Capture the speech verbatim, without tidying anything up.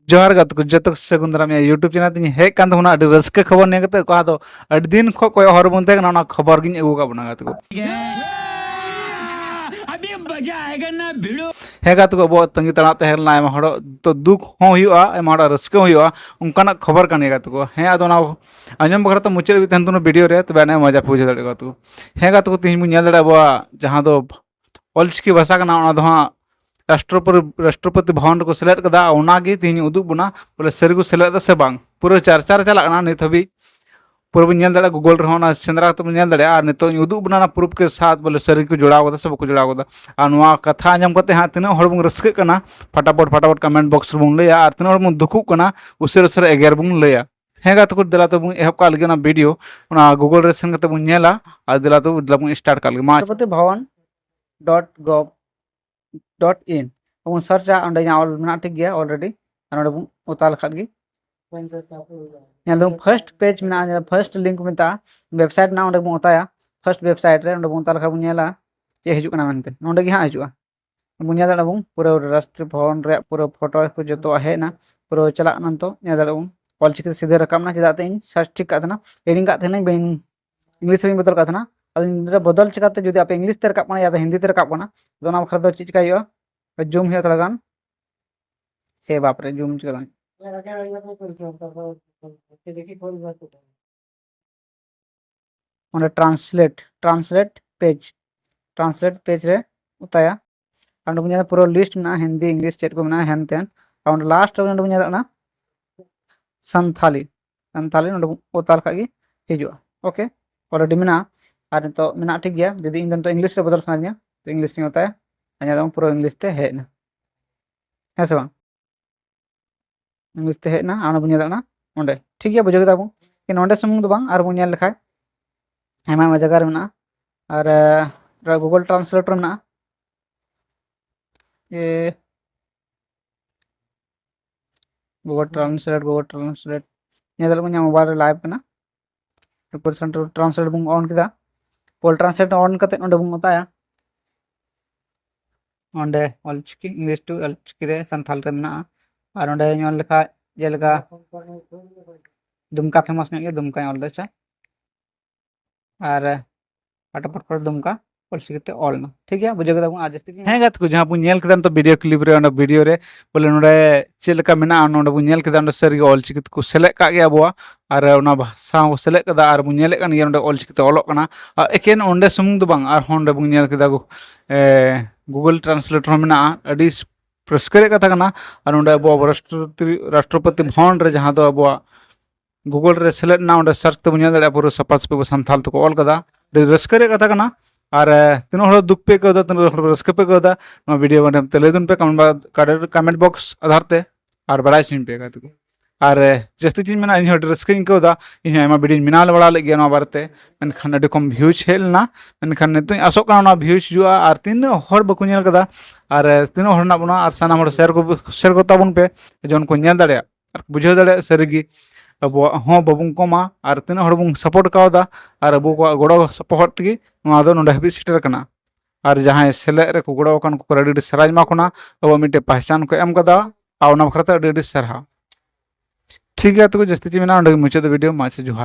ᱡᱚᱦᱟᱨ ᱜᱟᱛᱮ ᱠᱚ, ᱡᱚᱛᱚ ᱠᱚ ᱥᱟᱹᱜᱩᱱ ᱫᱟᱨᱟᱢ ᱤᱧᱟᱹᱜ YouTube ᱪᱮᱱᱮᱞ ᱛᱮᱧ ᱦᱮᱡ ᱠᱟᱱ ᱛᱟᱵᱚᱱᱟ ᱟᱹᱰᱤ ᱨᱟᱹᱥᱠᱟᱹ ᱠᱷᱚᱵᱚᱨ ᱱᱤᱭᱟᱹ ᱠᱟᱛᱮ᱾ ᱚᱠᱟ ᱫᱚ ᱟᱹᱰᱤ ᱫᱤᱱ ᱠᱷᱚᱱ ᱠᱚᱭᱚᱜ ᱦᱚᱨ ᱵᱚᱱ ᱛᱟᱦᱮᱸ ᱠᱟᱱᱟ, ᱚᱱᱟ ᱠᱷᱚᱵᱚᱨ ᱜᱤᱧ ᱟᱹᱜᱩ ᱟᱠᱟᱫ ᱵᱚᱱᱟ ᱜᱟᱛᱮ ᱠᱚ᱾ ᱦᱮᱸ ᱜᱟᱛᱮ ᱠᱚ, ᱟᱵᱚᱣᱟᱜ ᱛᱟᱺᱜᱤ ᱛᱟᱲᱟᱜ ᱛᱟᱦᱮᱸ ᱞᱮᱱᱟ, ᱟᱭᱢᱟ ᱦᱚᱲᱟᱜ ᱫᱚ ᱫᱩᱠ ᱦᱚᱸ ᱦᱩᱭᱩᱜᱼᱟ, ᱟᱭᱢᱟ ᱦᱚᱲᱟᱜ ᱨᱟᱹᱥᱠᱟᱹ ᱦᱚᱸ ᱦᱩᱭᱩᱜᱼᱟ, ᱚᱱᱠᱟᱱᱟᱜ ᱠᱷᱚᱵᱚᱨ ᱠᱟᱱ ᱜᱮᱭᱟ ᱜᱟᱛᱮ ᱠᱚ᱾ ᱦᱮᱸ, ᱟᱫᱚ ᱚᱱᱟ ᱟᱸᱡᱚᱢ ᱵᱟᱠᱷᱨᱟ ᱛᱮ ᱢᱩᱪᱟᱹᱫ ᱦᱟᱹᱵᱤᱡ ᱛᱟᱦᱮᱱ ᱛᱟᱵᱚᱱᱟ ᱵᱷᱤᱰᱤᱭᱳ ᱨᱮ, ᱛᱚᱵᱮ ᱟᱹᱱᱤᱡ ᱢᱚᱡᱟ ᱯᱮ ᱵᱩᱡᱷᱟᱹᱣ ᱫᱟᱲᱮᱭᱟᱜᱼᱟ ᱜᱟᱛᱮ ᱠᱚ᱾ ᱦᱮᱸ ᱜᱟᱛᱮ ᱠᱚ, ᱛᱮᱦᱮᱧ ᱵᱚᱱ ᱧᱮᱞ ᱫᱟᱲᱮᱭᱟᱜᱼᱟ ᱟᱵᱚᱣᱟᱜ ᱡᱟᱦᱟᱸ ᱫᱚ ᱚᱞᱪᱤᱠᱤ ᱵᱷᱟᱥᱟ ᱠᱟᱱᱟ, ᱚᱱᱟ ᱫᱚ ᱦᱟᱸᱜ ᱨᱟᱥᱴᱨᱚᱯᱚᱛᱤ, ᱨᱟᱥᱴᱨᱚᱯᱚᱛᱤ ᱵᱷᱚᱵᱚᱱ ᱨᱮᱠᱚ ᱥᱮᱞᱮᱫ ᱠᱟᱫᱟ, ᱚᱱᱟᱜᱮ ᱛᱮᱦᱮᱧ ᱩᱫᱩᱜ ᱵᱚᱱᱟ, ᱵᱚᱞᱮ ᱥᱟᱹᱨᱤ ᱠᱚ ᱥᱮᱞᱮᱫ ᱫᱟ ᱥᱮ ᱵᱟᱝ᱾ ᱯᱩᱨᱟᱹ ᱪᱟᱨᱪᱟ ᱨᱮ ᱪᱟᱞᱟᱜ ᱠᱟᱱᱟ ᱱᱤᱛ ᱦᱟᱹᱵᱤᱡ, ᱯᱩᱨᱟᱹ ᱵᱚᱱ ᱧᱮᱞ ᱫᱟᱲᱮᱭᱟᱜᱼᱟ, Google ᱨᱮᱦᱚᱸ ᱚᱱᱟ ᱥᱮᱸᱫᱽᱨᱟ ᱠᱟᱛᱮ ᱵᱚᱱ ᱧᱮᱞ ᱫᱟᱲᱮᱭᱟᱜᱼᱟ᱾ ᱟᱨ ᱱᱤᱛᱚᱜ ᱤᱧ ᱩᱫᱩᱜ ᱵᱚᱱᱟ ᱚᱱᱟ proof ᱠᱮ ᱥᱟᱛ, ᱵᱚᱞᱮ ᱥᱟᱹᱨᱤ ᱠᱚ ᱡᱚᱲᱟᱣ ᱠᱟᱫᱟ ᱥᱮ ᱵᱟᱠᱚ ᱡᱚᱲᱟᱣ ᱠᱟᱫᱟ᱾ ᱟᱨ ᱱᱚᱣᱟ ᱠᱟᱛᱷᱟ ᱟᱸᱡᱚᱢ ᱠᱟᱛᱮ ᱦᱟᱸᱜ ᱛᱤᱱᱟᱹᱜ ᱦᱚᱲ ᱵᱚᱱ ᱨᱟᱹᱥᱠᱟᱹᱜ ᱠᱟᱱᱟ, ᱯᱷᱟᱴᱟᱯᱷᱚᱴ, ᱯᱷᱟᱴᱟᱯᱷᱚᱴ comment box ᱨᱮᱵᱚᱱ ᱞᱟᱹᱭᱟ, ᱟᱨ ᱛᱤᱱᱟᱹᱜ ᱦᱚᱲ ᱵᱚᱱ ᱫᱩᱠᱩᱜ ᱠᱟᱱᱟ, ᱩᱥᱟᱹᱨᱟ ᱩᱥᱟᱹᱨᱟ ᱮᱜᱮᱨ ᱵᱚᱱ ᱞᱟᱹᱭᱟ᱾ ᱦᱮᱸ ᱜᱟᱛᱮ ᱠᱚ, ᱫᱮᱞᱟ ᱛᱚᱵᱚᱱ ᱮᱦᱚᱵ ᱠᱟᱜ ᱞᱟᱹᱜᱤᱫ ᱚᱱᱟ ᱵᱷᱤᱰᱤᱭᱳ, ᱚᱱᱟ Google ᱨᱮ ᱥᱮᱱ ᱠᱟᱛᱮ ᱵᱚᱱ ᱧᱮᱞᱟ᱾ ᱟᱨ ᱫᱮᱞᱟ ᱛᱚ, ᱫᱮᱞᱟ ᱵᱚᱱ start ᱠᱟᱜ ᱞᱮᱜᱮ᱾ ᱢᱟ ᱨᱟᱥᱴᱨᱚᱯᱚᱛᱤ ᱵᱷᱚᱵᱚᱱ dot gov dot in ᱵᱚᱱ ᱥᱟᱨᱪᱟ, ᱚᱸᱰᱮ ᱤᱧᱟᱹᱜ ᱚᱞ ᱢᱮᱱᱟᱜ ᱴᱷᱤᱠ ᱜᱮᱭᱟ already, ᱟᱨ ᱱᱚᱰᱮ ᱵᱚᱱ ᱚᱛᱟ ᱞᱮᱠᱷᱟᱡ ᱜᱮ ᱧᱮᱞ ᱫᱚ first page ᱢᱮᱱᱟᱜᱼᱟ, first link ᱢᱮᱛᱟᱜᱼᱟ, website ᱢᱮᱱᱟᱜᱼᱟ, ᱚᱸᱰᱮ ᱵᱚᱱ ᱚᱛᱟᱭᱟ᱾ First website ᱨᱮ ᱚᱸᱰᱮ ᱵᱚᱱ ᱚᱛᱟ ᱞᱮᱠᱷᱟᱡ ᱵᱚᱱ ᱧᱮᱞᱟ ᱪᱮᱫ ᱦᱤᱡᱩᱜ ᱠᱟᱱᱟ ᱢᱮᱱᱛᱮ᱾ ᱱᱚᱸᱰᱮ ᱜᱮ ᱦᱟᱸᱜ ᱦᱤᱡᱩᱜᱼᱟ, ᱵᱚᱱ ᱧᱮᱞ ᱫᱟᱲᱮᱭᱟᱜᱼᱟ ᱵᱚᱱ ᱯᱩᱨᱟᱹ ᱨᱟᱥᱴᱨᱤ ᱵᱷᱚᱵᱚᱱ ᱨᱮᱭᱟᱜ ᱯᱩᱨᱟᱹ ᱯᱷᱳᱴᱳ ᱠᱚ ᱡᱚᱛᱚᱣᱟᱜ ᱦᱮᱡ ᱮᱱᱟ, ᱯᱩᱨᱟᱹ ᱪᱟᱞᱟᱜ ᱠᱟᱱᱟ᱾ ᱱᱤᱛᱚᱜ ᱧᱮᱞ ᱫᱟᱲᱮᱭᱟᱜᱼᱟ ᱵᱚᱱ ᱚᱞᱪᱤᱠᱤ ᱛᱮ ᱥᱤᱫᱷᱟᱹ ᱨᱟᱠᱟᱵ ᱮᱱᱟ, ᱪᱮᱫᱟᱜ ᱛᱮ ᱤᱧ search ᱴᱷᱤᱠ ᱠᱟᱜ ᱛᱟᱦᱮᱱᱟ, ᱦᱤᱲᱤᱧ ᱠᱟᱜ ᱛᱟᱦᱮᱱᱟᱹᱧ, ᱵᱟᱹᱧ, English ᱨᱮᱧ ᱵᱚᱫᱚᱞ ᱠᱟᱜ ᱛᱟᱦᱮᱱᱟ᱾ ᱟᱫᱚ ᱤᱧ ᱫᱚ ᱵᱚᱫᱚᱞ ᱪᱤᱠᱟᱹᱛᱮ, ᱡᱩᱫᱤ ᱟᱯᱮ English ᱛᱮ ᱨᱟᱠᱟᱵ ᱠᱟᱱᱟ ᱭᱟ ᱫᱚ ᱦᱤᱱᱫᱤ ᱛᱮ ᱨᱟᱠᱟᱵ ᱠᱟᱱᱟ, ᱟᱫᱚ ᱚᱱᱟ ᱵᱟᱠᱷᱨᱟ ᱫᱚ ᱪᱮᱫ ᱪᱤᱠᱟᱹᱭ ᱦᱩᱭᱩᱜᱼᱟ? Zoom ᱦᱩᱭᱩᱜᱼᱟ ᱛᱷᱚᱲᱟ ᱜᱟᱱ᱾ ᱮ ᱵᱟᱯ ᱨᱮ, zoom ᱪᱤᱠᱟᱹ ᱫᱟᱹᱧ᱾ ᱚᱸᱰᱮ translate, translate page, translate page ᱨᱮ ᱚᱛᱟᱭᱟ᱾ ᱟᱨ ᱚᱸᱰᱮ ᱵᱚᱱ ᱧᱮᱞᱟ ᱯᱩᱨᱟᱹ list ᱢᱮᱱᱟᱜᱼᱟ, ᱦᱤᱱᱫᱤ, English, ᱪᱮᱫ ᱠᱚ ᱢᱮᱱᱟᱜᱼᱟ, ᱦᱮᱱ ᱛᱮᱱ᱾ ᱟᱨ ᱚᱸᱰᱮ last ᱨᱮ ᱚᱸᱰᱮ ᱵᱚᱱ ᱧᱮᱞ ᱫᱟᱲᱮᱭᱟᱜ ᱠᱟᱱᱟ ᱥᱟᱱᱛᱷᱟᱞᱤ, ᱥᱟᱱᱛᱷᱟᱞᱤ ᱱᱚᱸᱰᱮ ᱵᱚᱱ ᱚᱛᱟ ᱞᱮᱠᱷᱟᱡ ᱜᱮ ᱦᱤᱡᱩᱜᱼᱟ᱾ OK, already ᱢᱮᱱᱟᱜᱼᱟ᱾ ᱟᱨ ᱱᱤᱛᱚᱜ ᱢᱮᱱᱟᱜᱼᱟ ᱴᱷᱤᱠ ᱜᱮᱭᱟ, ᱡᱩᱫᱤ ᱤᱧ ᱫᱚ ᱱᱤᱛᱚᱜ English ᱨᱮ ᱵᱚᱫᱚᱞ ᱥᱟᱱᱟᱧᱟ, ᱛᱚ English ᱨᱤᱧ ᱚᱛᱟᱭᱟ, ᱟᱨ ᱧᱮᱞ ᱫᱟᱵᱚᱱ ᱯᱩᱨᱟᱹ English ᱛᱮ ᱦᱮᱡ ᱮᱱᱟ, ᱦᱮᱸ ᱥᱮ ᱵᱟᱝ? English ᱛᱮ ᱦᱮᱡ ᱮᱱᱟ, ᱟᱨ ᱚᱸᱰᱮ ᱵᱚᱱ ᱧᱮᱞ ᱫᱟᱲᱮᱭᱟᱜ ᱠᱟᱱᱟ ᱚᱸᱰᱮ᱾ ᱴᱷᱤᱠ ᱜᱮᱭᱟ, ᱵᱩᱡᱷᱟᱹᱣ ᱠᱮᱫᱟ ᱵᱚᱱ᱾ ᱱᱚᱸᱰᱮ ᱥᱩᱢᱩᱝ ᱫᱚ ᱵᱟᱝ, ᱟᱨ ᱵᱚᱱ ᱧᱮᱞ ᱞᱮᱠᱷᱟᱡ ᱟᱭᱢᱟ ᱟᱭᱢᱟ ᱡᱟᱭᱜᱟ ᱨᱮ ᱢᱮᱱᱟᱜᱼᱟ᱾ ᱟᱨ, ᱮ, Google Translate ᱨᱮ ᱢᱮᱱᱟᱜᱼᱟ᱾ ᱮ, Google Translate, Google Translate᱾ ᱧᱮᱞ ᱫᱟᱲᱮᱭᱟᱜ ᱠᱟᱱᱟ ᱤᱧᱟᱹᱜ mobile ᱨᱮ live ᱠᱟᱱᱟ᱾ Google Translate ᱵᱚᱱ on ᱠᱮᱫᱟ᱾ Google Translate on ᱠᱟᱛᱮ ᱱᱚᱸᱰᱮ ᱵᱚᱱ ᱚᱛᱟᱭᱟ᱾ ᱚᱸᱰᱮ ᱚᱞᱪᱤᱠᱤ, English to ᱚᱞᱪᱤᱠᱤ ᱨᱮ ᱥᱟᱱᱛᱷᱟᱞ ᱨᱮ ᱢᱮᱱᱟᱜᱼᱟ᱾ ᱟᱨ ᱚᱸᱰᱮ ᱧᱮᱞ ᱞᱮᱠᱷᱟᱡ ᱡᱮᱞᱮᱠᱟ ᱫᱩᱢᱠᱟ ᱯᱷᱮᱢᱟᱥ ᱧᱚᱜ ᱜᱮᱭᱟ, ᱫᱩᱢᱠᱟᱧ ᱚᱞ ᱫᱟ᱾ ᱟᱪᱪᱷᱟ, ᱟᱨ ᱯᱟᱴᱟᱯᱚᱴ ᱠᱚᱨᱮ ᱫᱩᱢᱠᱟ ᱚᱞᱪᱤᱠᱤ ᱛᱮ ᱚᱞ ᱮᱱᱟ᱾ ᱴᱷᱤᱠ ᱜᱮᱭᱟ, ᱵᱩᱡᱷᱟᱹᱣ ᱠᱮᱫᱟ ᱵᱚᱱ᱾ ᱟᱨ ᱡᱟᱹᱥᱛᱤ ᱜᱮ ᱦᱮᱸ ᱜᱟᱛᱮ ᱠᱚ, ᱡᱟᱦᱟᱸ ᱵᱚᱱ ᱧᱮᱞ ᱠᱮᱫᱟ ᱱᱤᱛᱚᱜ ᱵᱷᱤᱰᱤᱭᱳ ᱠᱞᱤᱯ ᱨᱮ, ᱚᱱᱟ ᱵᱷᱤᱰᱤᱭᱳ ᱨᱮ ᱵᱚᱞᱮ ᱱᱚᱰᱮ ᱪᱮᱫ ᱞᱮᱠᱟ ᱢᱮᱱᱟᱜᱼᱟ, ᱱᱚᱰᱮ ᱵᱚᱱ ᱧᱮᱞ ᱠᱮᱫᱟ ᱚᱸᱰᱮ ᱥᱟᱹᱨᱤᱜᱮ ᱚᱞᱪᱤᱠᱤ ᱛᱮᱠᱚ ᱥᱮᱞᱮᱫ ᱠᱟᱜ ᱜᱮᱭᱟ ᱟᱵᱚᱣᱟᱜ, ᱟᱨ ᱚᱱᱟ ᱵᱷᱟᱥᱟ ᱦᱚᱸ ᱠᱚ ᱥᱮᱞᱮᱫ ᱠᱟᱫᱟ, ᱟᱨ ᱵᱚᱱ ᱧᱮᱞᱮᱫ ᱠᱟᱱ ᱜᱮᱭᱟ ᱱᱚᱰᱮ ᱚᱞᱪᱤᱠᱤ ᱛᱮ ᱚᱞᱚᱜ ᱠᱟᱱᱟ᱾ ᱟᱨ ᱮᱠᱮᱱ ᱚᱸᱰᱮ ᱥᱩᱢᱩᱝ ᱫᱚ ᱵᱟᱝ, ᱟᱨᱦᱚᱸ ᱚᱸᱰᱮ ᱵᱚᱱ ᱧᱮᱞ ᱠᱮᱫᱟ ᱜᱩ-, ᱮ, ᱜᱩᱜᱩᱞ ᱴᱨᱟᱱᱥᱞᱮᱴ ᱦᱚᱸ ᱢᱮᱱᱟᱜᱼᱟ᱾ ᱟᱹᱰᱤ ᱨᱟᱹᱥᱠᱟᱹ ᱨᱮᱭᱟᱜ ᱠᱟᱛᱷᱟ ᱠᱟᱱᱟ᱾ ᱟᱨ ᱱᱚᱰᱮ ᱟᱵᱚᱣᱟᱜ ᱨᱟᱥᱴᱨᱚᱯᱚᱛᱤ, ᱨᱟᱥᱴᱨᱚᱯᱚᱛᱤ ᱵᱷᱚᱵᱚᱱ ᱨᱮ ᱡᱟᱦᱟᱸ ᱫᱚ ᱟᱵᱚᱣᱟᱜ ᱜᱩᱜᱩᱞ ᱨᱮ ᱥᱮᱞᱮᱫ ᱮᱱᱟ, ᱚᱸᱰᱮ ᱥᱟᱨᱪ ᱛᱮᱵᱚᱱ ᱧᱮᱞ ᱫᱟᱲᱮᱭᱟᱜᱼᱟ, ᱯᱩᱨᱟᱹ ᱥᱟᱯᱷᱟ ᱥᱟᱹᱯᱷᱤ ᱟᱵᱚ ᱥᱟᱱᱛᱟᱲ ᱛᱮᱠᱚ ᱚᱞ ᱠᱟᱫᱟ᱾ ᱟᱹᱰᱤ ᱨᱟᱹᱥᱠᱟᱹ ᱨᱮᱭᱟᱜ ᱠᱟᱛᱷᱟ ᱠᱟᱱᱟ᱾ ᱟᱨ, ᱮ, ᱛᱤᱱᱟᱹᱜ ᱦᱚᱲ ᱫᱩᱠ ᱯᱮ ᱟᱹᱭᱠᱟᱹᱣ ᱮᱫᱟ, ᱛᱤᱱᱟᱹᱜ ᱦᱚᱲ ᱨᱟᱹᱥᱠᱟᱹ ᱯᱮ ᱟᱹᱭᱠᱟᱹᱣ ᱮᱫᱟ, ᱱᱚᱣᱟ ᱵᱷᱤᱰᱤᱭᱳ ᱢᱟᱫᱽᱫᱷᱚᱢ ᱛᱮ ᱞᱟᱹᱭ ᱛᱟᱵᱚᱱ ᱯᱮ, ᱠᱚᱢᱮᱱᱴ ᱵᱚᱠᱥ ᱟᱫᱷᱟᱨ ᱛᱮ, ᱟᱨ ᱵᱟᱲᱟᱭ ᱦᱚᱪᱚᱧ ᱯᱮ ᱜᱟᱛᱮ ᱠᱚ᱾ ᱟᱨ, ᱮ, ᱡᱟᱹᱥᱛᱤ ᱪᱮᱫ ᱤᱧ ᱢᱮᱱᱟ, ᱤᱧ ᱦᱚᱸ ᱟᱹᱰᱤ ᱨᱟᱹᱥᱠᱟᱹᱧ ᱟᱹᱭᱠᱟᱹᱣ ᱮᱫᱟ, ᱤᱧ ᱦᱚᱸ ᱟᱭᱢᱟ ᱵᱷᱤᱰᱤᱭᱳᱧ ᱵᱮᱱᱟᱣ ᱵᱟᱲᱟ ᱞᱮᱫ ᱜᱮᱭᱟ ᱱᱚᱣᱟ ᱵᱟᱨᱮᱛᱮ, ᱢᱮᱱᱠᱷᱟᱱ ᱟᱹᱰᱤ ᱠᱚᱢ ᱵᱷᱤᱭᱩᱡᱽ ᱦᱮᱡ ᱞᱮᱱᱟ᱾ ᱢᱮᱱᱠᱷᱟᱱ ᱱᱤᱛᱚᱜ ᱤᱧ ᱟᱥᱚᱜ ᱠᱟᱱᱟ ᱚᱱᱟ ᱵᱷᱤᱭᱩᱡᱽ ᱦᱤᱡᱩᱜᱼᱟ, ᱟᱨ ᱛᱤᱱᱟᱹᱜ ᱦᱚᱲ ᱵᱟᱠᱚ ᱧᱮᱞ ᱠᱟᱫᱟ, ᱟᱨ, ᱮ, ᱛᱤᱱᱟᱹᱜ ᱦᱚᱲ ᱦᱮᱱᱟᱜ ᱵᱚᱱᱟ, ᱟᱨ ᱥᱟᱱᱟᱢ ᱦᱚᱲ ᱥᱮᱭᱟᱨ ᱠᱚ, ᱥᱮᱭᱟᱨ ᱠᱚ ᱛᱟᱵᱚᱱ ᱯᱮ, ᱡᱮᱢᱚᱱ ᱠᱚ ᱧᱮᱞ ᱫᱟᱲᱮᱭᱟᱜ ᱟᱨ ᱠᱚ ᱵᱩᱡᱷᱟᱹᱣ ᱫᱟᱲᱮᱭᱟᱜ ᱥᱟᱹᱨᱤᱜᱮ ᱟᱵᱚᱣᱟᱜ ᱦᱚᱸ ᱵᱟᱵᱚᱱ ᱠᱚᱢᱟ, ᱟᱨ ᱛᱤᱱᱟᱹᱜ ᱦᱚᱲ ᱵᱚᱱ ᱥᱟᱯᱳᱨᱴ ᱠᱟᱣᱫᱟ, ᱟᱨ ᱟᱵᱚ ᱠᱚᱣᱟᱜ ᱜᱚᱲᱚ ᱥᱚᱯᱚᱦᱚᱫ ᱛᱮᱜᱮ ᱱᱚᱣᱟ ᱫᱚ ᱱᱚᱰᱮ ᱦᱟᱹᱵᱤᱡ ᱥᱮᱴᱮᱨ ᱠᱟᱱᱟ᱾ ᱟᱨ ᱡᱟᱦᱟᱸᱭ ᱥᱮᱞᱮᱫ ᱨᱮᱠᱚ ᱜᱚᱲᱚ ᱟᱠᱟᱱ ᱠᱚ ᱟᱹᱰᱤ ᱟᱹᱰᱤ ᱥᱟᱨᱦᱟᱣ ᱮᱢᱟ ᱠᱚ ᱠᱟᱱᱟ, ᱟᱵᱚᱣᱟᱜ ᱢᱤᱫᱴᱮᱱ ᱯᱟᱦᱪᱟᱱ ᱠᱚ ᱮᱢ ᱠᱟᱫᱟ, ᱟᱨ ᱚᱱᱟ ᱵᱟᱠᱷᱨᱟ ᱛᱮ ᱟᱹᱰᱤ ᱟᱹᱰᱤ ᱥᱟᱨᱦᱟᱣ᱾ ᱴᱷᱤᱠ ᱜᱮᱭᱟ, ᱛᱚᱵᱮ ᱡᱟᱹᱥᱛᱤ ᱪᱮᱫ ᱢᱮᱱᱟᱜᱼᱟ, ᱚᱸᱰᱮ ᱜᱮ ᱢᱩᱪᱟᱹᱫ ᱫᱚ ᱵᱷᱤᱰᱤᱭᱳ᱾ ᱢᱟ ᱥᱮ ᱡᱚᱦᱟᱨ᱾